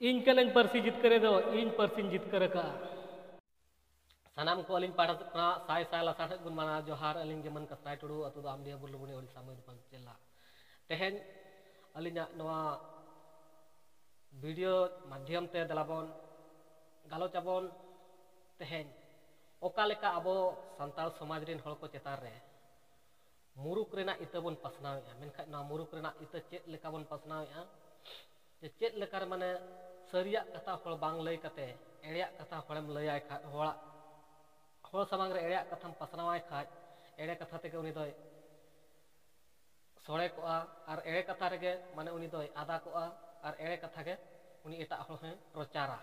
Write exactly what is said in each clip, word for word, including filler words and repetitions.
ᱤᱧ ᱠᱟᱹᱱᱟᱹᱧ ᱯᱟᱹᱨᱥᱤ ᱡᱤᱛᱠᱟᱹᱨᱤ ᱫᱚ, ᱤᱧ ᱯᱟᱹᱨᱥᱤᱧ ᱡᱤᱛᱠᱟᱹᱨ ᱟᱠᱟᱫᱼᱟ᱾ ᱥᱟᱱᱟᱢ ᱠᱚ ᱟᱹᱞᱤᱧ ᱯᱟᱦᱴᱟ ᱥᱮᱫ ᱠᱷᱚᱱᱟᱜ ᱥᱟᱭ ᱥᱟᱭ ᱞᱟᱥᱟᱲᱦᱮᱫ ᱜᱩᱱ ᱢᱟᱱᱟᱣ ᱡᱚᱦᱟᱨ᱾ ᱟᱹᱞᱤᱧ ᱜᱮ ᱢᱟᱹᱱ ᱠᱟᱥᱨᱟᱭ ᱴᱩᱰᱩ, ᱟᱹᱛᱩ ᱫᱚ ᱟᱢᱰᱤᱦᱟ ᱵᱩᱨᱞᱩᱵᱩᱱᱤ, ᱳᱰᱤᱥᱟ, ᱢᱚᱭᱩᱨᱵᱷᱚᱸᱡᱽ ᱡᱮᱞᱟ᱾ ᱛᱮᱦᱮᱧ ᱟᱹᱞᱤᱧᱟᱜ ᱱᱚᱣᱟ ᱵᱷᱤᱰᱤᱭᱳ ᱢᱟᱫᱽᱫᱷᱚᱢ ᱛᱮ ᱫᱮᱞᱟᱵᱚᱱ ᱜᱟᱞᱚᱪ ᱟᱵᱚᱱ ᱛᱮᱦᱮᱧ ᱚᱠᱟ ᱞᱮᱠᱟ ᱟᱵᱚ ᱥᱟᱱᱛᱟᱲ ᱥᱚᱢᱟᱡᱽ ᱨᱮᱱ ᱦᱚᱲ ᱠᱚ ᱪᱮᱛᱟᱱ ᱨᱮ ᱢᱩᱨᱩᱠ ᱨᱮᱱᱟᱜ ᱤᱛᱟᱹ ᱵᱚᱱ ᱯᱟᱥᱱᱟᱣᱮᱫᱼᱟ᱾ ᱢᱮᱱᱠᱷᱟᱱ ᱱᱚᱣᱟ ᱢᱩᱨᱩᱠ ᱨᱮᱱᱟᱜ ᱤᱛᱟᱹ ᱪᱮᱫ ᱞᱮᱠᱟ ᱵᱚᱱ ᱯᱟᱥᱱᱟᱣᱮᱫᱼᱟ, ᱡᱮ ᱪᱮᱫ ᱞᱮᱠᱟᱨᱮ ᱢᱟᱱᱮ ᱥᱟᱹᱨᱤᱭᱟᱜ ᱠᱟᱛᱷᱟ ᱦᱚᱲ ᱵᱟᱝ ᱞᱟᱹᱭ ᱠᱟᱛᱮ ᱮᱲᱮᱭᱟᱜ ᱠᱟᱛᱷᱟ ᱦᱚᱲᱮᱢ ᱞᱟᱹᱭᱟᱭ ᱠᱷᱟᱡ, ᱦᱚᱲᱟᱜ, ᱦᱚᱲ ᱥᱟᱢᱟᱝ ᱨᱮ ᱮᱲᱮᱭᱟᱜ ᱠᱟᱛᱷᱟᱢ ᱯᱟᱥᱱᱟᱣᱟᱭ ᱠᱷᱟᱡ, ᱮᱲᱮ ᱠᱟᱛᱷᱟ ᱛᱮᱜᱮ ᱩᱱᱤ ᱫᱚᱭ ᱥᱚᱲᱮ ᱠᱚᱜᱼᱟ, ᱟᱨ ᱮᱲᱮ ᱠᱟᱛᱷᱟ ᱨᱮᱜᱮ ᱢᱟᱱᱮ ᱩᱱᱤ ᱫᱚᱭ ᱟᱫᱟ ᱠᱚᱜᱼᱟ, ᱟᱨ ᱮᱲᱮ ᱠᱟᱛᱷᱟ ᱜᱮ ᱩᱱᱤ ᱮᱴᱟᱜ ᱦᱚᱲ ᱦᱚᱸᱭ ᱯᱨᱚᱪᱟᱨᱟ᱾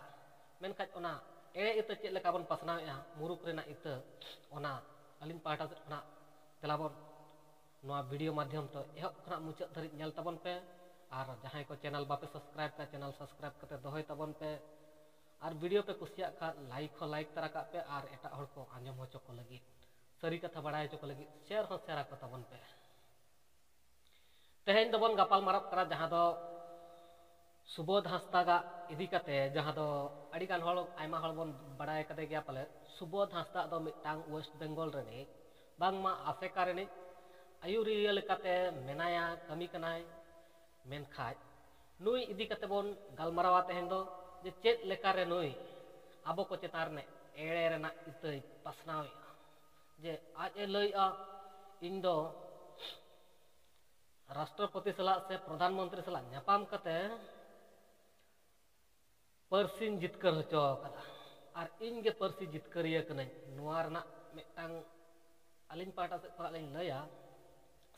ᱢᱮᱱᱠᱷᱟᱱ ᱚᱱᱟ ᱮᱲᱮ ᱤᱛᱟᱹ ᱪᱮᱫ ᱞᱮᱠᱟ ᱵᱚᱱ ᱯᱟᱥᱱᱟᱣᱮᱫᱼᱟ, ᱢᱩᱨᱩᱠ ᱨᱮᱱᱟᱜ ᱤᱛᱟᱹ, ᱚᱱᱟ ᱟᱹᱞᱤᱧ ᱯᱟᱦᱴᱟ ᱥᱮᱫ ᱠᱷᱚᱱᱟᱜ ᱫᱮᱞᱟᱵᱚᱱ ᱱᱚᱣᱟ ᱵᱷᱤᱰᱤᱭᱳ ᱢᱟᱫᱽᱫᱷᱚᱢ ᱛᱮ ᱮᱦᱚᱵ ᱠᱷᱚᱱᱟᱜ ᱢᱩᱪᱟᱹᱫ ᱫᱷᱟᱹᱨᱤᱡ ᱧᱮᱞ ᱛᱟᱵᱚᱱ ᱯᱮ᱾ ᱟᱨ ᱡᱟᱦᱟᱸᱭ ᱠᱚ ᱪᱮᱱᱮᱞ ᱵᱟᱯᱮ ᱥᱟᱵᱥᱠᱨᱟᱭᱤᱵ ᱠᱟᱜᱼᱟ, ᱪᱮᱱᱮᱞ ᱥᱟᱵᱥᱠᱨᱟᱭᱤᱵ ᱠᱟᱛᱮ ᱫᱚᱦᱚᱭ ᱛᱟᱵᱚᱱ ᱯᱮ᱾ ᱟᱨ ᱵᱷᱤᱰᱤᱭᱳ ᱯᱮ ᱠᱩᱥᱤᱭᱟᱜ ᱠᱷᱟᱱ ᱞᱟᱭᱤᱠ ᱦᱚᱸ ᱞᱟᱭᱤᱠ ᱛᱟᱨᱟ ᱠᱟᱜ ᱯᱮ, ᱟᱨ ᱮᱴᱟᱜ ᱦᱚᱲ ᱠᱚ ᱟᱸᱡᱚᱢ ᱦᱚᱪᱚ ᱠᱚ ᱞᱟᱹᱜᱤᱫ, ᱥᱟᱹᱨᱤ ᱠᱟᱛᱷᱟ ᱵᱟᱲᱟᱭ ᱦᱚᱪᱚ ᱠᱚ ᱞᱟᱹᱜᱤᱫ ᱥᱮᱭᱟᱨ ᱦᱚᱸ ᱥᱮᱭᱟᱨ ᱟᱠᱚ ᱛᱟᱵᱚᱱ ᱯᱮ᱾ ᱛᱮᱦᱮᱧ ᱫᱚᱵᱚᱱ ᱜᱟᱯᱟᱞ ᱢᱟᱨᱟᱜ ᱠᱟᱱᱟ ᱡᱟᱦᱟᱸ ᱫᱚ ᱥᱩᱵᱳᱫᱷ ᱦᱟᱸᱥᱫᱟᱜᱟᱜ ᱤᱫᱤ ᱠᱟᱛᱮ, ᱡᱟᱦᱟᱸ ᱫᱚ ᱟᱹᱰᱤᱜᱟᱱ ᱦᱚᱲ, ᱟᱭᱢᱟ ᱦᱚᱲ ᱵᱚᱱ ᱵᱟᱲᱟᱭ ᱠᱟᱫᱮ ᱜᱮᱭᱟ ᱯᱟᱞᱮ᱾ ᱥᱩᱵᱳᱫᱷ ᱦᱟᱸᱥᱫᱟᱜ ᱫᱚ ᱢᱤᱫᱴᱟᱝ ᱳᱭᱮᱥᱴ ᱵᱮᱝᱜᱚᱞ ᱨᱤᱱᱤᱡ, ᱵᱟᱝᱢᱟ ᱟᱥᱮᱠᱟ ᱨᱤᱱᱤᱡ ᱟᱹᱭᱩᱨᱤᱭᱟᱹ ᱞᱮᱠᱟᱛᱮ ᱢᱮᱱᱟᱭᱟ, ᱠᱟᱹᱢᱤ ᱠᱟᱱᱟᱭ᱾ ᱢᱮᱱᱠᱷᱟᱡ ᱱᱩᱭ ᱤᱫᱤ ᱠᱟᱛᱮ ᱵᱚᱱ ᱜᱟᱞᱢᱟᱨᱟᱣᱟ ᱛᱮᱦᱮᱧ ᱫᱚ, ᱡᱮ ᱪᱮᱫ ᱞᱮᱠᱟᱨᱮ ᱱᱩᱭ ᱟᱵᱚ ᱠᱚ ᱪᱮᱛᱟᱱ ᱨᱮ ᱮᱲᱮ ᱨᱮᱱᱟᱜ ᱤᱛᱟᱹᱭ ᱯᱟᱥᱱᱟᱣᱮᱫᱼᱟ᱾ ᱡᱮ ᱟᱡ ᱮ ᱞᱟᱹᱭᱮᱫᱼᱟ, ᱤᱧ ᱫᱚ ᱨᱟᱥᱴᱨᱚᱯᱚᱛᱤ ᱥᱟᱞᱟᱜ ᱥᱮ ᱯᱨᱚᱫᱷᱟᱱ ᱢᱚᱱᱛᱨᱤ ᱥᱟᱞᱟᱜ ᱧᱟᱯᱟᱢ ᱠᱟᱛᱮ ᱯᱟᱹᱨᱥᱤᱧ ᱡᱤᱛᱠᱟᱹᱨ ᱦᱚᱪᱚ ᱟᱠᱟᱫᱟ, ᱟᱨ ᱤᱧ ᱜᱮ ᱯᱟᱹᱨᱥᱤ ᱡᱤᱛᱠᱟᱹᱨᱤᱭᱟᱹ ᱠᱟᱹᱱᱟᱹᱧ᱾ ᱱᱚᱣᱟ ᱨᱮᱱᱟᱜ ᱢᱤᱫᱴᱟᱝ ᱟᱹᱞᱤᱧ ᱯᱟᱦᱴᱟ ᱥᱮᱫ ᱠᱷᱚᱱᱟᱜ ᱞᱤᱧ ᱞᱟᱹᱭᱟ,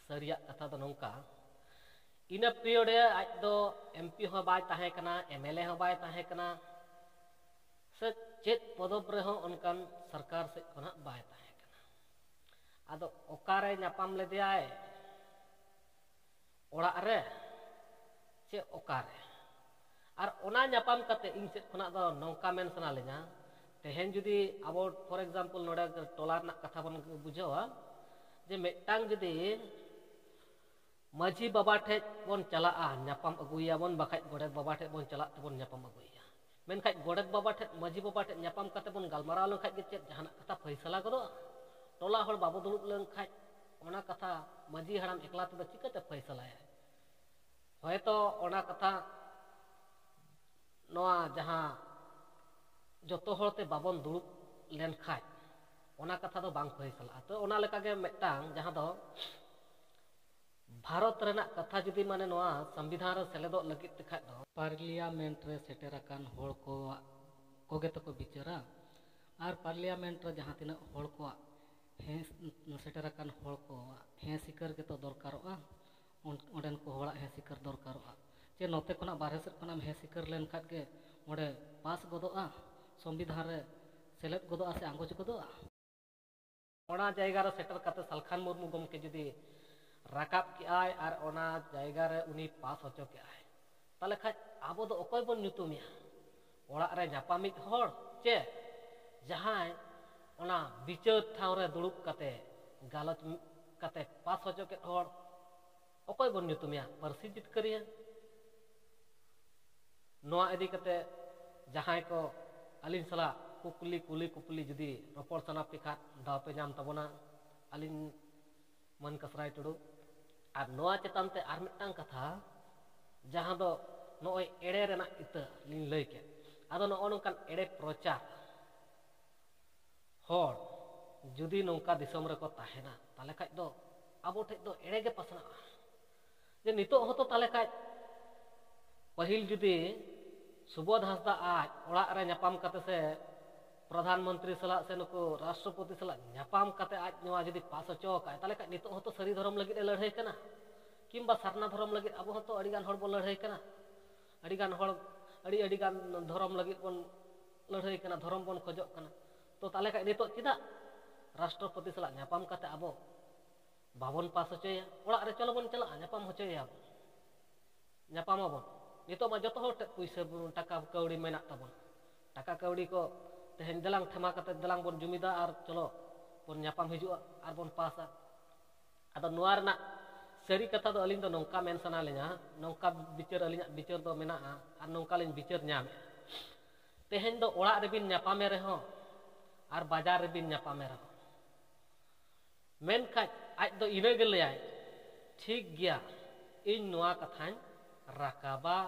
ᱥᱟᱹᱨᱤᱭᱟᱜ ᱠᱟᱛᱷᱟ ᱫᱚ ᱱᱚᱝᱠᱟ, ᱤᱱᱟᱹ ᱯᱤᱨᱤᱭᱳᱰ ᱨᱮ ᱟᱡ ᱫᱚ ᱮᱢ ᱯᱤ ᱦᱚᱸ ᱵᱟᱭ ᱛᱟᱦᱮᱸ ᱠᱟᱱᱟ, ᱮᱢ ᱮᱞ ᱮ ᱦᱚᱸ ᱵᱟᱭ ᱛᱟᱦᱮᱸ ᱠᱟᱱᱟ, ᱥᱮ ᱪᱮᱫ ᱯᱚᱫᱚᱵ ᱨᱮᱦᱚᱸ ᱚᱱᱠᱟᱱ ᱥᱚᱨᱠᱟᱨ ᱥᱮᱫ ᱠᱷᱚᱱᱟᱜ ᱵᱟᱭ ᱛᱟᱦᱮᱸ ᱠᱟᱱᱟ᱾ ᱟᱫᱚ ᱚᱠᱟᱨᱮ ᱧᱟᱯᱟᱢ ᱞᱮᱫᱮᱭᱟᱭ? ᱚᱲᱟᱜ ᱨᱮ ᱪᱮ ᱚᱠᱟᱨᱮ? ᱟᱨ ᱚᱱᱟ ᱧᱟᱯᱟᱢ ᱠᱟᱛᱮ ᱤᱧ ᱥᱮᱫ ᱠᱷᱚᱱᱟᱜ ᱫᱚ ᱱᱚᱝᱠᱟ ᱢᱮᱱ ᱥᱟᱱᱟ ᱞᱤᱧᱟ, ᱛᱮᱦᱮᱧ ᱡᱩᱫᱤ ᱟᱵᱚ, for example, ᱱᱚᱰᱮ ᱴᱚᱞᱟ ᱨᱮᱱᱟᱜ ᱠᱟᱛᱷᱟ ᱵᱚᱱ ᱵᱩᱡᱷᱟᱹᱣᱟ, ᱡᱮ ᱢᱤᱫᱴᱟᱝ ᱡᱩᱫᱤ ᱢᱟᱹᱡᱷᱤ ᱵᱟᱵᱟ ᱴᱷᱮᱡ ᱵᱚᱱ ᱪᱟᱞᱟᱜᱼᱟ, ᱧᱟᱯᱟᱢ ᱟᱹᱜᱩᱭᱟᱵᱚᱱ, ᱵᱟᱠᱷᱟᱡ ᱜᱚᱰᱮᱛ ᱵᱟᱵᱟ ᱴᱷᱮᱡ ᱵᱚᱱ ᱪᱟᱞᱟᱜ ᱛᱮᱵᱚᱱ ᱧᱟᱯᱟᱢ ᱟᱹᱜᱩᱭᱮᱭᱟ᱾ ᱢᱮᱱᱠᱷᱟᱡ ᱜᱚᱰᱮᱛ ᱵᱟᱵᱟ ᱴᱷᱮᱡ, ᱢᱟᱹᱡᱷᱤ ᱵᱟᱵᱟ ᱴᱷᱮᱡ ᱧᱟᱯᱟᱢ ᱠᱟᱛᱮ ᱵᱚᱱ ᱜᱟᱞᱢᱟᱨᱟᱣ ᱞᱮᱱᱠᱷᱟᱡ ᱜᱮ ᱪᱮᱫ ᱡᱟᱦᱟᱱᱟᱜ ᱠᱟᱛᱷᱟ ᱯᱷᱟᱭᱥᱟᱞᱟ ᱜᱚᱫᱚᱜᱼᱟ? ᱴᱚᱞᱟ ᱦᱚᱲ ᱵᱟᱵᱚ ᱫᱩᱲᱩᱵ ᱞᱮᱱᱠᱷᱟᱡ ᱚᱱᱟ ᱠᱟᱛᱷᱟ ᱢᱟᱹᱡᱷᱤ ᱦᱟᱲᱟᱢ ᱮᱠᱞᱟ ᱛᱮᱫᱚ ᱪᱤᱠᱟᱹᱛᱮ ᱯᱷᱟᱭᱥᱟᱞᱟᱭᱟ? ᱦᱚᱭᱛᱚ ᱚᱱᱟ ᱠᱟᱛᱷᱟ ᱱᱚᱣᱟ ᱡᱟᱦᱟᱸ ᱡᱚᱛᱚ ᱦᱚᱲ ᱛᱮ ᱵᱟᱵᱚᱱ ᱫᱩᱲᱩᱵ ᱞᱮᱱᱠᱷᱟᱡ ᱚᱱᱟ ᱠᱟᱛᱷᱟ ᱫᱚ ᱵᱟᱝ ᱯᱷᱟᱭᱥᱟᱞᱟᱜᱼᱟ᱾ ᱛᱚ ᱚᱱᱟ ᱞᱮᱠᱟᱜᱮ ᱢᱤᱫᱴᱟᱝ ᱡᱟᱦᱟᱸ ᱫᱚ ᱵᱷᱟᱨᱚᱛ ᱨᱮᱱᱟᱜ ᱠᱟᱛᱷᱟ ᱡᱩᱫᱤ ᱢᱟᱱᱮ ᱱᱚᱣᱟ ᱥᱚᱝᱵᱤᱫᱷᱟᱱ ᱨᱮ ᱥᱮᱞᱮᱫᱚᱜ ᱞᱟᱹᱜᱤᱫ ᱛᱮᱠᱷᱟᱡ ᱫᱚ ᱯᱟᱨᱞᱤᱭᱟᱢᱮᱱᱴ ᱨᱮ ᱥᱮᱴᱮᱨ ᱟᱠᱟᱱ ᱦᱚᱲ ᱠᱚᱣᱟᱜ ᱠᱚᱜᱮ ᱛᱮᱠᱚ ᱵᱤᱪᱟᱹᱨᱟ᱾ ᱟᱨ ᱯᱟᱨᱞᱤᱭᱟᱢᱮᱱᱴ ᱨᱮ ᱡᱟᱦᱟᱸ ᱛᱤᱱᱟᱹᱜ ᱦᱚᱲ ᱠᱚᱣᱟᱜ ᱦᱮᱸ ᱥᱮᱴᱮᱨ ᱟᱠᱟᱱ ᱦᱚᱲ ᱠᱚᱣᱟᱜ ᱦᱮᱸ ᱥᱤᱠᱟᱹᱨ ᱜᱮᱛᱚ ᱫᱚᱨᱠᱟᱨᱚᱜᱼᱟ᱾ ᱚᱸᱰᱮᱱ ᱠᱚ ᱦᱚᱲᱟᱜ ᱦᱮᱸ ᱥᱤᱠᱟᱹᱨ ᱫᱚᱨᱠᱟᱨᱚᱜᱼᱟ᱾ ᱪᱮ ᱱᱚᱛᱮ ᱠᱷᱚᱱᱟᱜ ᱵᱟᱨᱦᱮ ᱥᱮᱫ ᱠᱷᱚᱱᱟᱜ ᱮᱢ ᱦᱮᱸ ᱥᱤᱠᱟᱹᱨ ᱞᱮᱱᱠᱷᱟᱡ ᱜᱮ ᱚᱸᱰᱮ ᱯᱟᱥ ᱜᱚᱫᱚᱜᱼᱟ, ᱥᱚᱝᱵᱤᱫᱷᱟᱱ ᱨᱮ ᱥᱮᱞᱮᱫ ᱜᱚᱫᱚᱜᱼᱟ ᱥᱮ ᱟᱸᱜᱚᱪ ᱜᱚᱫᱚᱜᱼᱟ? ᱚᱱᱟ ᱡᱟᱭᱜᱟ ᱨᱮ ᱥᱮᱴᱮᱨ ᱠᱟᱛᱮ ᱥᱟᱞᱠᱷᱟᱱ ᱢᱩᱨᱢᱩ ᱜᱚᱢᱠᱮ ᱡᱩᱫᱤ ᱨᱟᱠᱟᱵ ᱠᱮᱜᱼᱟᱭ ᱟᱨ ᱚᱱᱟ ᱡᱟᱭᱜᱟ ᱨᱮ ᱩᱱᱤ ᱯᱟᱥ ᱦᱚᱪᱚ ᱠᱮᱜᱼᱟᱭ, ᱛᱟᱦᱚᱞᱮ ᱠᱷᱟᱡ ᱟᱵᱚ ᱫᱚ ᱚᱠᱚᱭ ᱵᱚᱱ ᱧᱩᱛᱩᱢᱮᱭᱟ? ᱚᱲᱟᱜ ᱨᱮ ᱧᱟᱯᱟᱢᱤᱡ ᱦᱚᱲ ᱪᱮ ᱡᱟᱦᱟᱸᱭ ᱚᱱᱟ ᱵᱤᱪᱟᱹᱨ ᱴᱷᱟᱶ ᱨᱮ ᱫᱩᱲᱩᱵ ᱠᱟᱛᱮ ᱜᱟᱞᱚᱪ ᱠᱟᱛᱮ ᱯᱟᱥ ᱦᱚᱪᱚ ᱠᱮᱫ ᱦᱚᱲ? ᱚᱠᱚᱭ ᱵᱚᱱ ᱧᱩᱛᱩᱢᱮᱭᱟ ᱯᱟᱹᱨᱥᱤ ᱡᱤᱛᱠᱟᱹᱨᱤᱭᱟᱹ? ᱱᱚᱣᱟ ᱤᱫᱤ ᱠᱟᱛᱮ ᱡᱟᱦᱟᱸᱭ ᱠᱚ ᱟᱹᱞᱤᱧ ᱥᱟᱞᱟᱜ ᱠᱩᱠᱞᱤ ᱠᱩᱞᱤ ᱠᱩᱯᱞᱤ ᱡᱩᱫᱤ ᱨᱚᱯᱚᱲ ᱥᱟᱱᱟ ᱯᱮ ᱠᱷᱟᱱ ᱫᱟᱣ ᱯᱮ ᱧᱟᱢ ᱛᱟᱵᱚᱱᱟ᱾ ᱟᱹᱞᱤᱧ ᱢᱟᱹᱱ ᱠᱟᱥᱨᱟᱭ ᱴᱩᱰᱩ᱾ ᱟᱨ ᱱᱚᱣᱟ ᱪᱮᱛᱟᱱ ᱛᱮ ᱟᱨ ᱢᱤᱫᱴᱟᱝ ᱠᱟᱛᱷᱟ, ᱡᱟᱦᱟᱸ ᱫᱚ ᱱᱚᱜᱼᱚᱭ ᱮᱲᱮ ᱨᱮᱱᱟᱜ ᱤᱛᱟᱹ ᱞᱤᱧ ᱞᱟᱹᱭ ᱠᱮᱫ, ᱟᱫᱚ ᱱᱚᱜᱼᱚ ᱱᱚᱝᱠᱟᱱ ᱮᱲᱮ ᱯᱨᱚᱪᱟᱨ ᱦᱚᱲ ᱡᱩᱫᱤ ᱱᱚᱝᱠᱟ ᱫᱤᱥᱚᱢ ᱨᱮᱠᱚ ᱛᱟᱦᱮᱱᱟ, ᱛᱟᱦᱚᱞᱮ ᱠᱷᱟᱡ ᱫᱚ ᱟᱵᱚ ᱴᱷᱮᱡ ᱫᱚ ᱮᱲᱮ ᱜᱮ ᱯᱟᱥᱱᱟᱜᱼᱟ᱾ ᱡᱮ ᱱᱤᱛᱚᱜ ᱦᱚᱸᱛᱚ ᱛᱟᱦᱚᱞᱮ ᱠᱷᱟᱡ ᱯᱟᱹᱦᱤᱞ ᱡᱩᱫᱤ ᱥᱩᱵᱳᱫᱷ ᱦᱟᱸᱥᱫᱟ ᱟᱡ ᱚᱲᱟᱜ ᱨᱮ ᱧᱟᱯᱟᱢ ᱠᱟᱛᱮ ᱥᱮ ᱯᱨᱚᱫᱷᱟᱱ ᱢᱚᱱᱛᱨᱤ ᱥᱟᱞᱟᱜ ᱥᱮ ᱱᱩᱠᱩ ᱨᱟᱥᱴᱨᱚᱯᱚᱛᱤ ᱥᱟᱞᱟᱜ ᱧᱟᱯᱟᱢ ᱠᱟᱛᱮ ᱟᱡ ᱱᱚᱣᱟ ᱡᱩᱫᱤ ᱯᱟᱥ ᱦᱚᱪᱚ ᱟᱠᱟᱫ, ᱛᱟᱦᱚᱞᱮ ᱠᱷᱟᱡ ᱱᱤᱛᱚᱜ ᱦᱚᱸᱛᱚ ᱥᱟᱹᱨᱤ ᱫᱷᱚᱨᱚᱢ ᱞᱟᱹᱜᱤᱫ ᱮ ᱞᱟᱹᱲᱦᱟᱹᱭ ᱠᱟᱱᱟ, ᱠᱤᱝᱵᱟ ᱥᱟᱨᱱᱟ ᱫᱷᱚᱨᱚᱢ ᱞᱟᱹᱜᱤᱫ ᱟᱵᱚ ᱦᱚᱸᱛᱚ ᱟᱹᱰᱤ ᱜᱟᱱ ᱦᱚᱲ ᱵᱚᱱ ᱞᱟᱹᱲᱦᱟᱹᱭ ᱠᱟᱱᱟ, ᱟᱹᱰᱤ ᱜᱟᱱ ᱦᱚᱲ ᱟᱹᱰᱤ ᱟᱹᱰᱤ ᱜᱟᱱ ᱫᱷᱚᱨᱚᱢ ᱞᱟᱹᱜᱤᱫ ᱵᱚᱱ ᱞᱟᱹᱲᱦᱟᱹᱭ ᱠᱟᱱᱟ, ᱫᱷᱚᱨᱚᱢ ᱵᱚᱱ ᱠᱷᱚᱡᱚᱜ ᱠᱟᱱᱟ᱾ ᱛᱚ ᱛᱟᱦᱚᱞᱮ ᱠᱷᱟᱡ ᱱᱤᱛᱚᱜ ᱪᱮᱫᱟᱜ ᱨᱟᱥᱴᱨᱚᱯᱚᱛᱤ ᱥᱟᱞᱟᱜ ᱧᱟᱯᱟᱢ ᱠᱟᱛᱮ ᱟᱵᱚ ᱵᱟᱵᱚᱱ ᱯᱟᱥ ᱦᱚᱪᱚᱭᱟ? ᱚᱲᱟᱜ ᱨᱮ ᱪᱚᱞᱚ ᱵᱚᱱ ᱪᱟᱞᱟᱜᱼᱟ, ᱧᱟᱯᱟᱢ ᱦᱚᱪᱚᱭᱮᱭᱟ ᱵᱚᱱ, ᱧᱟᱯᱟᱢ ᱟᱵᱚᱱ᱾ ᱱᱤᱛᱚᱜ ᱢᱟ ᱡᱚᱛᱚ ᱦᱚᱲ ᱴᱷᱮᱱ ᱯᱩᱭᱥᱟᱹ ᱵᱚᱱ, ᱴᱟᱠᱟ ᱠᱟᱹᱣᱰᱤ ᱢᱮᱱᱟᱜ ᱛᱟᱵᱚᱱᱟ᱾ ᱴᱟᱠᱟ ᱠᱟᱹᱣᱰᱤ ᱠᱚ ᱛᱮᱦᱮᱧ ᱫᱮᱞᱟᱝ ᱴᱷᱮᱢᱟ ᱠᱟᱛᱮ ᱫᱮᱞᱟᱝ ᱵᱚᱱ ᱡᱩᱢᱤᱫᱟ ᱟᱨ ᱪᱚᱞᱚ ᱵᱚᱱ ᱧᱟᱯᱟᱢ ᱦᱤᱡᱩᱜᱼᱟ ᱟᱨ ᱵᱚᱱ ᱯᱟᱥᱟ᱾ ᱟᱫᱚ ᱱᱚᱣᱟ ᱨᱮᱱᱟᱜ ᱥᱟᱹᱨᱤ ᱠᱟᱛᱷᱟ ᱫᱚ ᱟᱹᱞᱤᱧ ᱫᱚ ᱱᱚᱝᱠᱟ ᱢᱮᱱ ᱥᱟᱱᱟ ᱞᱤᱧᱟ, ᱱᱚᱝᱠᱟ ᱵᱤᱪᱟᱹᱨ, ᱟᱹᱞᱤᱧᱟᱜ ᱵᱤᱪᱟᱹᱨ ᱫᱚ ᱢᱮᱱᱟᱜᱼᱟ ᱟᱨ ᱱᱚᱝᱠᱟ ᱞᱤᱧ ᱵᱤᱪᱟᱹᱨ ᱧᱟᱢᱮᱫᱼᱟ᱾ ᱛᱮᱦᱮᱧ ᱫᱚ ᱚᱲᱟᱜ ᱨᱮᱵᱤᱱ ᱧᱟᱯᱟᱢᱮ ᱨᱮᱦᱚᱸ ᱟᱨ ᱵᱟᱡᱟᱨ ᱨᱮᱵᱤᱱ ᱧᱟᱯᱟᱢᱮ ᱨᱮᱦᱚᱸ, ᱢᱮᱱᱠᱷᱟᱡ ᱟᱡ ᱫᱚ ᱤᱱᱟᱹᱜᱮ ᱞᱟᱹᱭᱟᱭ, "ᱴᱷᱤᱠ ᱜᱮᱭᱟ, ᱤᱧ ᱱᱚᱣᱟ ᱠᱟᱛᱷᱟᱧ ᱨᱟᱠᱟᱵᱟ᱾"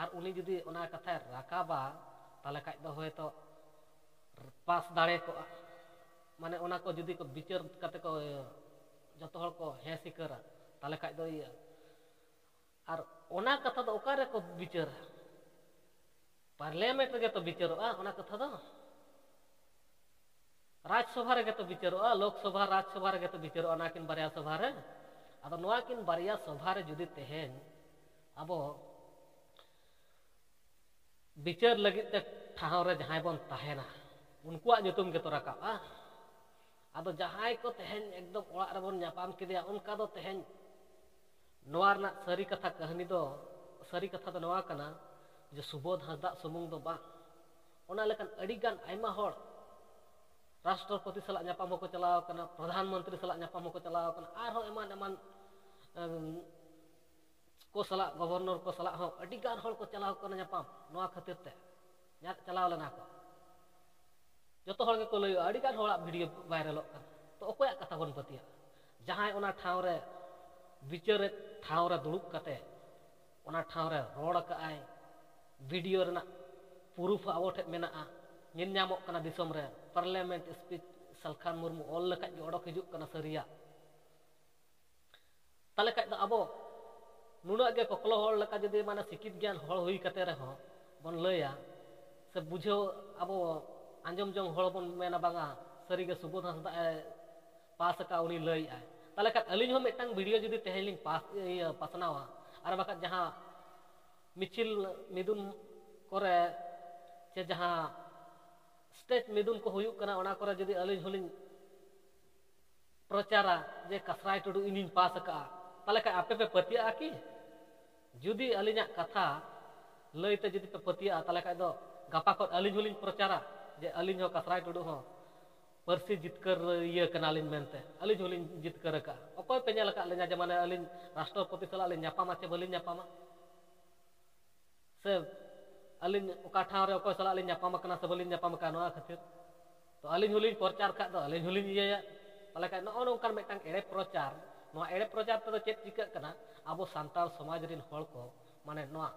ᱟᱨ ᱩᱱᱤ ᱡᱩᱫᱤ ᱚᱱᱟ ᱠᱟᱛᱷᱟᱭ ᱨᱟᱠᱟᱵᱟ, ᱛᱟᱦᱚᱞᱮ ᱠᱷᱟᱡ ᱫᱚ ᱦᱚᱭᱛᱚ ᱯᱟᱥ ᱫᱟᱲᱮ ᱠᱚᱜᱼᱟ᱾ ᱢᱟᱱᱮ ᱚᱱᱟ ᱠᱚ ᱡᱩᱫᱤ ᱠᱚ ᱵᱤᱪᱟᱹᱨ ᱠᱟᱛᱮ ᱠᱚ ᱡᱚᱛᱚ ᱦᱚᱲ ᱠᱚ ᱦᱮᱸ ᱥᱤᱠᱟᱹᱨᱟ, ᱛᱟᱦᱚᱞᱮ ᱠᱷᱟᱡ ᱫᱚ ᱤᱭᱟᱹ᱾ ᱟᱨ ᱚᱱᱟ ᱠᱟᱛᱷᱟ ᱫᱚ ᱚᱠᱟ ᱨᱮᱠᱚ ᱵᱤᱪᱟᱹᱨᱟ? ᱯᱟᱨᱞᱤᱭᱟᱢᱮᱱᱴ ᱨᱮᱜᱮ ᱛᱚ ᱵᱤᱪᱟᱹᱨᱚᱜᱼᱟ ᱚᱱᱟ ᱠᱟᱛᱷᱟ ᱫᱚ᱾ ᱨᱟᱡᱽᱥᱚᱵᱷᱟ ᱨᱮᱜᱮ ᱛᱚ ᱵᱤᱪᱟᱹᱨᱚᱜᱼᱟ, ᱞᱳᱠᱥᱚᱵᱷᱟ, ᱨᱟᱡᱽᱥᱚᱵᱷᱟ ᱨᱮᱜᱮ ᱛᱚ ᱵᱤᱪᱟᱹᱨᱚᱜᱼᱟ ᱚᱱᱟᱠᱤᱱ ᱵᱟᱨᱭᱟ ᱥᱚᱵᱷᱟ ᱨᱮ᱾ ᱟᱫᱚ ᱱᱚᱣᱟ ᱠᱤᱱ ᱵᱟᱨᱭᱟ ᱥᱚᱵᱷᱟ ᱨᱮ ᱡᱩᱫᱤ ᱛᱮᱦᱮᱧ ᱟᱵᱚ ᱵᱤᱪᱟᱹᱨ ᱞᱟᱹᱜᱤᱫ ᱛᱮ ᱴᱷᱟᱶ ᱨᱮ ᱡᱟᱦᱟᱸᱭ ᱵᱚᱱ ᱛᱟᱦᱮᱱᱟ, ᱩᱱᱠᱩᱣᱟᱜ ᱧᱩᱛᱩᱢ ᱜᱮᱛᱚ ᱨᱟᱠᱟᱵᱼᱟ᱾ ᱟᱫᱚ ᱡᱟᱦᱟᱸᱭ ᱠᱚ ᱛᱮᱦᱮᱧ ᱮᱠᱫᱚᱢ ᱚᱲᱟᱜ ᱨᱮᱵᱚᱱ ᱧᱟᱯᱟᱢ ᱠᱮᱫᱮᱭᱟ, ᱚᱱᱠᱟ ᱫᱚ ᱛᱮᱦᱮᱧ ᱱᱚᱣᱟ ᱨᱮᱱᱟᱜ ᱥᱟᱹᱨᱤ ᱠᱟᱛᱷᱟ ᱠᱟᱹᱦᱱᱤ ᱫᱚ, ᱥᱟᱹᱨᱤ ᱠᱟᱛᱷᱟ ᱫᱚ ᱱᱚᱣᱟ ᱠᱟᱱᱟ ᱡᱮ ᱥᱩᱵᱳᱫᱷ ᱦᱟᱸᱥᱫᱟᱜ ᱥᱩᱢᱩᱝ ᱫᱚ ᱵᱟᱝ, ᱚᱱᱟ ᱞᱮᱠᱟᱱ ᱟᱹᱰᱤᱜᱟᱱ ᱟᱭᱢᱟ ᱦᱚᱲ, ᱨᱟᱥᱴᱨᱚᱯᱚᱛᱤ ᱥᱟᱞᱟᱜ ᱧᱟᱯᱟᱢ ᱦᱚᱸᱠᱚ ᱪᱟᱞᱟᱣ ᱟᱠᱟᱱᱟ, ᱯᱨᱚᱫᱷᱟᱱ ᱢᱚᱱᱛᱨᱤ ᱥᱟᱞᱟᱜ ᱧᱟᱯᱟᱢ ᱦᱚᱸᱠᱚ ᱪᱟᱞᱟᱣ ᱟᱠᱟᱱᱟ, ᱟᱨᱦᱚᱸ ᱮᱢᱟᱱ ᱮᱢᱟᱱ, ᱮᱢ, ᱠᱚ ᱥᱟᱞᱟᱜ, ᱜᱚᱵᱷᱚᱨᱱᱚᱨ ᱠᱚ ᱥᱟᱞᱟᱜ ᱦᱚᱸ ᱟᱹᱰᱤ ᱜᱟᱱ ᱦᱚᱲ ᱠᱚ ᱪᱟᱞᱟᱣ ᱠᱟᱱᱟ ᱧᱟᱯᱟᱢ ᱱᱚᱣᱟ ᱠᱷᱟᱹᱛᱤᱨ ᱛᱮ᱾ ᱧᱟ-, ᱪᱟᱞᱟᱣ ᱞᱮᱱᱟ ᱠᱚ᱾ ᱡᱚᱛᱚ ᱦᱚᱲ ᱜᱮᱠᱚ ᱞᱟᱹᱭᱚᱜᱼᱟ, ᱟᱹᱰᱤ ᱜᱟᱱ ᱦᱚᱲᱟᱜ ᱵᱷᱤᱰᱤᱭᱳ ᱵᱷᱟᱭᱨᱟᱞᱚᱜ ᱠᱟᱱᱟ᱾ ᱛᱚ ᱚᱠᱚᱭᱟᱜ ᱠᱟᱛᱷᱟ ᱵᱚᱱ ᱯᱟᱹᱛᱭᱟᱹᱜᱼᱟ? ᱡᱟᱦᱟᱸᱭ ᱚᱱᱟ ᱴᱷᱟᱶ ᱨᱮ ᱵᱤᱪᱟᱹᱨᱮᱫ ᱴᱷᱟᱶ ᱨᱮ ᱫᱩᱲᱩᱵ ᱠᱟᱛᱮ ᱚᱱᱟ ᱴᱷᱟᱶ ᱨᱮ ᱨᱚᱲ ᱟᱠᱟᱫᱼᱟᱭ, ᱵᱷᱤᱰᱤᱭᱳ ᱨᱮᱱᱟᱜ ᱯᱩᱨᱩᱯᱷ ᱟᱵᱚ ᱴᱷᱮᱱ ᱢᱮᱱᱟᱜᱼᱟ, ᱧᱮᱞ ᱧᱟᱢᱚᱜ ᱠᱟᱱᱟ ᱫᱤᱥᱚᱢ ᱨᱮ, ᱯᱟᱨᱞᱤᱭᱟᱢᱮᱱᱴ ᱥᱯᱤᱪ ᱥᱟᱞᱠᱷᱟᱱ ᱢᱩᱨᱢᱩ ᱚᱞ ᱞᱮᱠᱷᱟᱡ ᱜᱮ ᱚᱰᱚᱠ ᱦᱤᱡᱩᱜ ᱠᱟᱱᱟ ᱥᱟᱹᱨᱤᱭᱟᱜ᱾ ᱛᱟᱦᱚᱞᱮ ᱠᱷᱟᱡ ᱫᱚ ᱟᱵᱚ ᱱᱩᱱᱟᱹᱜ ᱜᱮ ᱠᱚᱠᱞᱚ ᱦᱚᱲ ᱞᱮᱠᱟ ᱡᱩᱫᱤ ᱢᱟᱱᱮ ᱥᱤᱠᱷᱤᱛ ᱜᱮᱭᱟᱱ ᱦᱚᱲ ᱦᱩᱭ ᱠᱟᱛᱮ ᱨᱮᱦᱚᱸ ᱵᱚᱱ ᱞᱟᱹᱭᱟ ᱥᱮ ᱵᱩᱡᱷᱟᱹᱣ, ᱟᱵᱚ ᱟᱸᱡᱚᱢ ᱡᱚᱝ ᱦᱚᱲ ᱵᱚᱱ ᱢᱮᱱᱟ, "ᱵᱟᱝᱟ, ᱥᱟᱹᱨᱤᱜᱮ ᱥᱩᱵᱳᱫᱷ ᱦᱟᱸᱥᱫᱟᱜ ᱮ ᱯᱟᱥ ᱟᱠᱟᱫ, ᱩᱱᱤ ᱞᱟᱹᱭᱮᱫᱼᱟᱭ᱾" ᱛᱟᱦᱚᱞᱮ ᱠᱷᱟᱱ ᱟᱹᱞᱤᱧ ᱦᱚᱸ ᱢᱤᱫᱴᱟᱝ ᱵᱷᱤᱰᱤᱭᱳ ᱡᱩᱫᱤ ᱛᱮᱦᱮᱧ ᱞᱤᱧ ᱯᱟᱥ, ᱤᱭᱟᱹ, ᱯᱟᱥᱱᱟᱣᱟ, ᱟᱨ ᱵᱟᱠᱷᱟᱡ ᱡᱟᱦᱟᱸ ᱢᱤᱪᱷᱤᱞ ᱢᱤᱫᱩᱱ ᱠᱚᱨᱮ ᱪᱮ ᱡᱟᱦᱟᱸ ᱥᱴᱮᱡᱽ ᱢᱤᱫᱩᱱ ᱠᱚ ᱦᱩᱭᱩᱜ ᱠᱟᱱᱟ, ᱚᱱᱟ ᱠᱚᱨᱮ ᱡᱩᱫᱤ ᱟᱹᱞᱤᱧ ᱦᱚᱸᱞᱤᱧ ᱯᱨᱚᱪᱟᱨᱟ ᱡᱮ ᱠᱟᱥᱨᱟᱭ ᱴᱩᱰᱩ ᱤᱧᱤᱧ ᱯᱟᱥ ᱟᱠᱟᱫᱼᱟ, ᱛᱟᱦᱚᱞᱮ ᱠᱷᱟᱡ ᱟᱯᱮ ᱯᱮ ᱯᱟᱹᱛᱭᱟᱹᱜᱼᱟ ᱠᱤ? ᱡᱩᱫᱤ ᱟᱹᱞᱤᱧᱟᱜ ᱠᱟᱛᱷᱟ ᱞᱟᱹᱭᱛᱮ ᱡᱩᱫᱤ ᱯᱮ ᱯᱟᱹᱛᱭᱟᱹᱜᱼᱟ, ᱛᱟᱦᱚᱞᱮ ᱠᱷᱟᱡ ᱫᱚ ᱜᱟᱯᱟ ᱠᱷᱚᱱ ᱟᱹᱞᱤᱧ ᱦᱚᱸᱞᱤᱧ ᱯᱨᱚᱪᱟᱨᱟ ᱡᱮ ᱟᱹᱞᱤᱧ ᱦᱚᱸ ᱠᱟᱥᱨᱟᱭ ᱴᱩᱰᱩ ᱦᱚᱸ ᱯᱟᱹᱨᱥᱤ ᱡᱤᱛᱠᱟᱹᱨᱤᱭᱟᱹ ᱠᱟᱱᱟᱞᱤᱧ ᱢᱮᱱᱛᱮ ᱟᱹᱞᱤᱧ ᱦᱚᱸᱞᱤᱧ ᱡᱤᱛᱠᱟᱹᱨ ᱟᱠᱟᱫᱼᱟ᱾ ᱚᱠᱚᱭ ᱯᱮ ᱧᱮᱞ ᱟᱠᱟᱫ ᱞᱤᱧᱟ ᱡᱮ ᱢᱟᱱᱮ ᱟᱹᱞᱤᱧ ᱨᱟᱥᱴᱨᱚᱯᱚᱛᱤ ᱥᱟᱞᱟᱜ ᱞᱤᱧ ᱧᱟᱯᱟᱢᱟ ᱪᱮ ᱵᱟᱹᱞᱤᱧ ᱧᱟᱯᱟᱢᱟ? ᱥᱮ ᱟᱹᱞᱤᱧ ᱚᱠᱟ ᱴᱷᱟᱶ ᱨᱮ ᱚᱠᱚᱭ ᱥᱟᱞᱟᱜ ᱞᱤᱧ ᱧᱟᱯᱟᱢ ᱟᱠᱟᱱᱟ ᱥᱮ ᱵᱟᱹᱞᱤᱧ ᱧᱟᱯᱟᱢ ᱟᱠᱟᱱᱟ ᱱᱚᱣᱟ ᱠᱷᱟᱹᱛᱤᱨ? ᱛᱚ ᱟᱹᱞᱤᱧ ᱦᱚᱸᱞᱤᱧ ᱯᱨᱚᱪᱟᱨ ᱠᱷᱟᱡ ᱫᱚ ᱟᱹᱞᱤᱧ ᱦᱚᱸᱞᱤᱧ ᱤᱭᱟᱹᱭᱟ᱾ ᱛᱟᱦᱚᱞᱮ ᱠᱷᱟᱡ ᱱᱚᱜᱼᱚ ᱱᱚᱝᱠᱟᱱ ᱢᱤᱫᱴᱟᱝ ᱮᱲᱮ ᱯᱨᱚᱪᱟᱨ, ᱱᱚᱣᱟ ᱮᱲᱮ ᱯᱨᱚᱪᱟᱨ ᱛᱮᱫᱚ ᱪᱮᱫ ᱪᱤᱠᱟᱹᱜ ᱠᱟᱱᱟ? ᱟᱵᱚ ᱥᱟᱱᱛᱟᱲ ᱥᱚᱢᱟᱡᱽ ᱨᱤᱱ ᱦᱚᱲ ᱠᱚ ᱢᱟᱱᱮ ᱱᱚᱣᱟ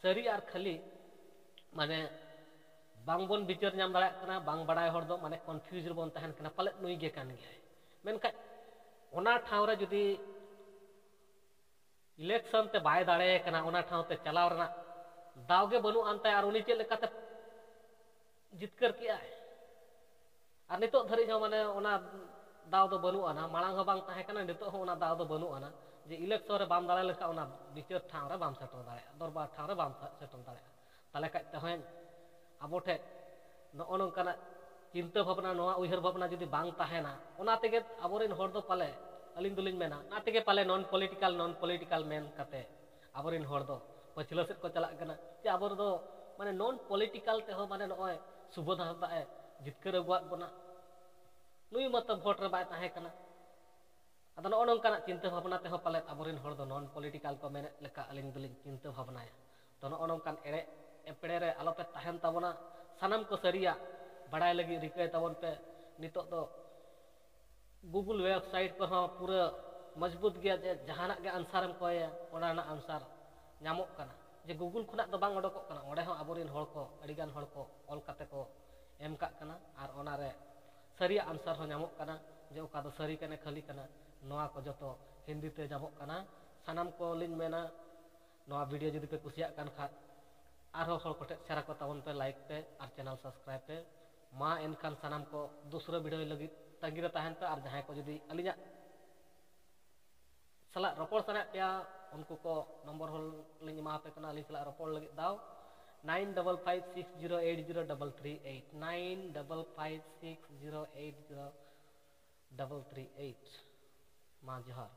ᱥᱟᱹᱨᱤ ᱟᱨ ᱠᱷᱟᱹᱞᱤ ᱢᱟᱱᱮ ᱵᱟᱝᱵᱚᱱ ᱵᱤᱪᱟᱹᱨ ᱧᱟᱢ ᱫᱟᱲᱮᱭᱟᱜ ᱠᱟᱱᱟ, ᱵᱟᱝ ᱵᱟᱲᱟᱭ ᱦᱚᱲ ᱫᱚ ᱢᱟᱱᱮ ᱠᱚᱱᱯᱷᱤᱭᱩᱡᱽ ᱨᱮᱵᱚᱱ ᱛᱟᱦᱮᱱ ᱠᱟᱱᱟ, ᱯᱟᱞᱮᱫ ᱱᱩᱭ ᱜᱮ ᱠᱟᱱ ᱜᱮᱭᱟᱭ᱾ ᱢᱮᱱᱠᱷᱟᱱ ᱚᱱᱟ ᱴᱷᱟᱶ ᱨᱮ ᱡᱩᱫᱤ ᱤᱞᱮᱠᱥᱚᱱ ᱛᱮ ᱵᱟᱭ ᱫᱟᱲᱮ ᱠᱟᱱᱟ, ᱚᱱᱟ ᱴᱷᱟᱶ ᱛᱮ ᱪᱟᱞᱟᱣ ᱨᱮᱱᱟᱜ ᱫᱟᱣ ᱜᱮ ᱵᱟᱹᱱᱩᱜ ᱟᱱ ᱛᱟᱭᱟ, ᱟᱨ ᱩᱱᱤ ᱪᱮᱫ ᱞᱮᱠᱟᱛᱮ ᱡᱤᱛᱠᱟᱹᱨ ᱠᱮᱜᱼᱟᱭ? ᱟᱨ ᱱᱤᱛᱚᱜ ᱫᱷᱟᱹᱨᱤᱡ ᱦᱚᱸ ᱢᱟᱱᱮ ᱚᱱᱟ ᱫᱟᱣ ᱫᱚ ᱵᱟᱹᱱᱩᱜ ᱟᱱᱟ, ᱢᱟᱲᱟᱝ ᱦᱚᱸ ᱵᱟᱝ ᱛᱟᱦᱮᱸ ᱠᱟᱱᱟ, ᱱᱤᱛᱚᱜ ᱦᱚᱸ ᱚᱱᱟ ᱫᱟᱣ ᱫᱚ ᱵᱟᱹᱱᱩᱜ ᱟᱱᱟ ᱡᱮ ᱤᱞᱮᱠᱥᱚᱱ ᱨᱮ ᱵᱟᱢ ᱫᱟᱲᱮ ᱞᱮᱱᱠᱷᱟᱱ ᱚᱱᱟ ᱵᱤᱪᱟᱹᱨ ᱴᱷᱟᱶ ᱨᱮ ᱵᱟᱢ ᱥᱮᱴᱮᱨ ᱫᱟᱲᱮᱭᱟᱜᱼᱟ, ᱫᱚᱨᱵᱟᱨ ᱴᱷᱟᱶ ᱨᱮ ᱵᱟᱢ ᱥᱮᱴᱮᱨ ᱫᱟᱲᱮᱭᱟᱜᱼᱟ᱾ ᱛᱟᱦᱚᱞᱮ ᱠᱷᱟᱡ ᱛᱮᱦᱮᱧ ᱟᱵᱚ ᱴᱷᱮᱡ ᱱᱚᱜᱼᱚ ᱱᱚᱝᱠᱟᱱᱟᱜ ᱪᱤᱱᱛᱟᱹ ᱵᱷᱟᱵᱽᱱᱟ, ᱱᱚᱣᱟ ᱩᱭᱦᱟᱹᱨ ᱵᱷᱟᱵᱽᱱᱟ ᱡᱩᱫᱤ ᱵᱟᱝ ᱛᱟᱦᱮᱱᱟ, ᱚᱱᱟ ᱛᱮᱜᱮ ᱟᱵᱚᱨᱮᱱ ᱦᱚᱲ ᱫᱚ ᱯᱟᱞᱮ, ᱟᱹᱞᱤᱧ ᱫᱚᱞᱤᱧ ᱢᱮᱱᱟ, ᱚᱱᱟ ᱛᱮᱜᱮ ᱯᱟᱞᱮ ᱱᱚᱱ ᱯᱚᱞᱤᱴᱤᱠᱟᱞ, ᱱᱚᱱ ᱯᱚᱞᱤᱴᱤᱠᱟᱞ ᱢᱮᱱ ᱠᱟᱛᱮ ᱟᱵᱚᱨᱮᱱ ᱦᱚᱲ ᱫᱚ ᱯᱟᱹᱪᱷᱞᱟᱹ ᱥᱮᱫ ᱠᱚ ᱪᱟᱞᱟᱜ ᱠᱟᱱᱟ᱾ ᱡᱮ ᱟᱵᱚ ᱫᱚ ᱢᱟᱱᱮ ᱱᱚᱱ ᱯᱚᱞᱤᱴᱤᱠᱟᱞ ᱛᱮᱦᱚᱸ ᱢᱟᱱᱮ ᱱᱚᱜᱼᱚᱭ ᱥᱩᱵᱳᱫᱷ ᱦᱟᱸᱥᱫᱟ ᱮ ᱡᱤᱛᱠᱟᱹᱨ ᱟᱹᱜᱩᱣᱟᱫ ᱵᱚᱱᱟ, ᱱᱩᱭ ᱢᱟᱛᱚ ᱵᱷᱳᱴ ᱨᱮ ᱵᱟᱭ ᱛᱟᱦᱮᱸ ᱠᱟᱱᱟ᱾ ᱟᱫᱚ ᱱᱚᱜᱼᱚ ᱱᱚᱝᱠᱟᱱᱟᱜ ᱪᱤᱱᱛᱟᱹ ᱵᱷᱟᱵᱽᱱᱟ ᱛᱮᱦᱚᱸ ᱯᱟᱞᱮᱫ ᱟᱵᱚᱨᱮᱱ ᱦᱚᱲ ᱫᱚ ᱱᱚᱱ ᱯᱚᱞᱤᱴᱤᱠᱟᱞ ᱠᱚ ᱢᱮᱱᱮᱫ ᱞᱮᱠᱟ ᱟᱹᱞᱤᱧ ᱫᱚᱞᱤᱧ ᱪᱤᱱᱛᱟᱹ ᱵᱷᱟᱵᱽᱱᱟᱭᱟ᱾ ᱛᱚ ᱱᱚᱜᱼᱚ ᱱᱚᱝᱠᱟᱱ ᱮᱲᱮ ᱮᱯᱲᱮ ᱨᱮ ᱟᱞᱚᱯᱮ ᱛᱟᱦᱮᱱ ᱛᱟᱵᱚᱱᱟ᱾ ᱥᱟᱱᱟᱢ ᱠᱚ ᱥᱟᱹᱨᱤᱭᱟᱜ ᱵᱟᱲᱟᱭ ᱞᱟᱹᱜᱤᱫ ᱨᱤᱠᱟᱹᱭ ᱛᱟᱵᱚᱱ ᱯᱮ᱾ ᱱᱤᱛᱚᱜ ᱫᱚ ᱜᱩᱜᱩᱞ ᱣᱮᱵᱥᱟᱭᱤᱴ ᱠᱚᱨᱮ ᱦᱚᱸ ᱯᱩᱨᱟᱹ ᱢᱚᱡᱽᱵᱩᱛ ᱜᱮᱭᱟ, ᱡᱮ ᱡᱟᱦᱟᱱᱟᱜ ᱜᱮ ᱟᱱᱥᱟᱨ ᱮᱢ ᱠᱚᱭᱟ, ᱚᱱᱟ ᱨᱮᱱᱟᱜ ᱟᱱᱥᱟᱨ ᱧᱟᱢᱚᱜ ᱠᱟᱱᱟ᱾ ᱡᱮ ᱜᱩᱜᱩᱞ ᱠᱷᱚᱱᱟᱜ ᱫᱚ ᱵᱟᱝ ᱚᱰᱚᱠᱚᱜ ᱠᱟᱱᱟ, ᱚᱸᱰᱮ ᱦᱚᱸ ᱟᱵᱚᱨᱮᱱ ᱦᱚᱲ ᱠᱚ, ᱟᱹᱰᱤᱜᱟᱱ ᱦᱚᱲ ᱠᱚ ᱚᱞ ᱠᱟᱛᱮ ᱠᱚ ᱮᱢ ᱠᱟᱜ ᱠᱟᱱᱟ, ᱟᱨ ᱚᱱᱟᱨᱮ ᱥᱟᱹᱨᱤᱭᱟᱜ ᱟᱱᱥᱟᱨ ᱦᱚᱸ ᱧᱟᱢᱚᱜ ᱠᱟᱱᱟ, ᱡᱮ ᱚᱠᱟ ᱫᱚ ᱥᱟᱹᱨᱤ ᱠᱟᱱᱟ, ᱠᱷᱟᱹᱞᱤ ᱠᱟᱱᱟ᱾ ᱱᱚᱣᱟ ᱠᱚ ᱡᱚᱛᱚ ᱦᱤᱱᱫᱤ ᱛᱮ ᱧᱟᱢᱚᱜ ᱠᱟᱱᱟ᱾ ᱥᱟᱱᱟᱢ ᱠᱚ ᱞᱤᱧ ᱢᱮᱱᱟ, ᱱᱚᱣᱟ ᱵᱷᱤᱰᱤᱭᱳ ᱡᱩᱫᱤ ᱯᱮ ᱠᱩᱥᱤᱭᱟᱜ ᱠᱟᱱ ᱠᱷᱟᱱ, ᱟᱨᱦᱚᱸ ᱦᱚᱲ ᱠᱚᱴᱷᱮᱱ ᱥᱮᱭᱟᱨ ᱟᱠᱚ ᱛᱟᱵᱚᱱ ᱯᱮ, ᱞᱟᱭᱤᱠ ᱯᱮ ᱟᱨ ᱪᱮᱱᱮᱞ ᱥᱟᱵᱥᱠᱨᱟᱭᱤᱵ ᱯᱮ᱾ ᱢᱟ ᱮᱱᱠᱷᱟᱱ ᱥᱟᱱᱟᱢ ᱠᱚ ᱫᱩᱥᱨᱟᱹ ᱵᱷᱤᱰᱤᱭᱳ ᱞᱟᱹᱜᱤᱫ ᱛᱟᱺᱜᱤ ᱨᱮ ᱛᱟᱦᱮᱱ ᱯᱮ, ᱟᱨ ᱡᱟᱦᱟᱸᱭ ᱠᱚ ᱡᱩᱫᱤ ᱟᱹᱞᱤᱧᱟᱜ ᱥᱟᱞᱟᱜ ᱨᱚᱯᱚᱲ ᱥᱟᱱᱟᱭᱮᱫ ᱯᱮᱭᱟ, ᱩᱱᱠᱩ ᱠᱚ ᱱᱚᱢᱵᱚᱨ ᱦᱚᱸ ᱞᱤᱧ ᱮᱢᱟ ᱟᱯᱮ ᱠᱟᱱᱟ, ᱟᱹᱞᱤᱧ ᱥᱟᱞᱟᱜ ᱨᱚᱯᱚᱲ ᱞᱟᱹᱜᱤᱫ ᱫᱟᱣ, nine double five six zero eight zero double three eight, nine double five six zero eight zero double three eight. ᱢᱟ ᱡᱚᱦᱟᱨ᱾